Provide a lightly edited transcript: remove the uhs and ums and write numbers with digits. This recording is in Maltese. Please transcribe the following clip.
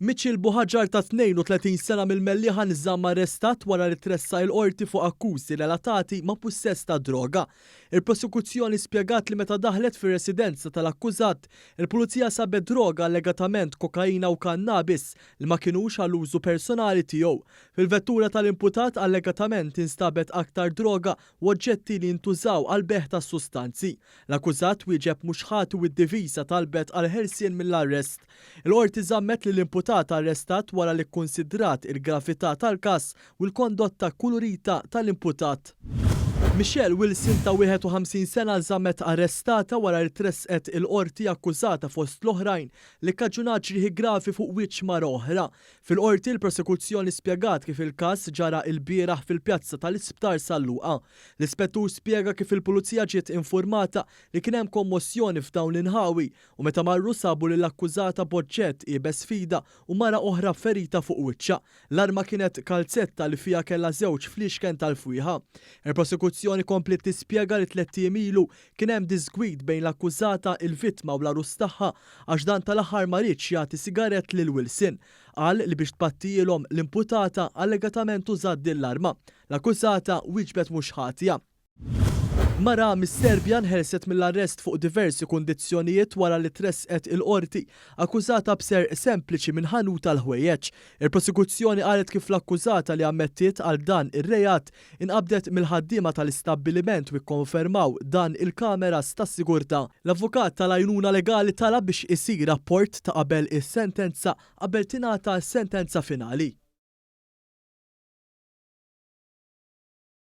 Mitchell Buhagiar ta' 32 sena mill-Mellieħa nżamm arrestat wara li tressaq il-Qorti fuq akkużi relatati ma' pussess ta' droga. Il-prosekuzzjoni spjegat li meta daħlet fir-residenza tal-akkużat, il-Pulizija sabet droga allegatament kokaina u kannabis li ma kinux għall-użu personali tiegħu. Fil-vettura tal-imputat allegatament instabet aktar droga u oġġetti li jintużaw għall-bejgħ tas-sustanzi. L-akkużat wieġeb mhux ħati u d-difiża talbet għall-ħelsien mill-arrest. Il-Qorti żammet lill-imputat arrestat wara li kkunsidrat il-gravità tal-każ u l-kondotta kkulurita tal-imputat. Michelle Wilson ta' 51 sena nżammet arrestata wara li tressqet il-Qorti akkużata fost l-oħrajn li kkaġunat ġrieħi gravi fuq wiċċ mara oħra. Fil-Qorti l-Prosekuzzjoni spjegat kif il-każ ġara ilbieraħ fil-pjazza tal-Isptar San Luqa. L-Ispettur spjega kif il-Pulizija ġiet infurmata li kien hemm kommossjoni f'dawn l-inħawi u meta marru sabu lill-akkużata b'oġġett iebes f'idha u mara oħra b'ferita fuq wiċċha. L-arma kienet kalzetta li fiha kellha żewġ fliexken tal-fwieħa. Il-Prosekuzzjoni kompliet tispjega li tlett ijiem ilu Kien hemm diżgwid bejn l-akkużata, il-vittma u l-għarus tagħha għax dan tal-aħħar ma riedx jagħti sigarett lil Wilson. Qal li biex tpattijielhom, l-imputata allegatament użat din l-arma. L-akkużata wieġbet mhux ħatja. Mara mis-Serbja nħelset mill-arrest fuq diversi kundizzjonijiet wara li tressqet il-Qorti akkużata b'serq sempliċi minn ħanut tal-ħwejjeġ. Il-Prosekuzzjoni qalet kif l-akkużata li ammettiet għal dan ir-reat inqabdet mill-ħaddiema tal-istabbiliment u kkonfermaw dan il-kameras tas-sigurtà. L-avukat tal-għajnuna legali talab biex isir rapport ta' qabel is-sentenza qabel tingħata s-sentenza finali.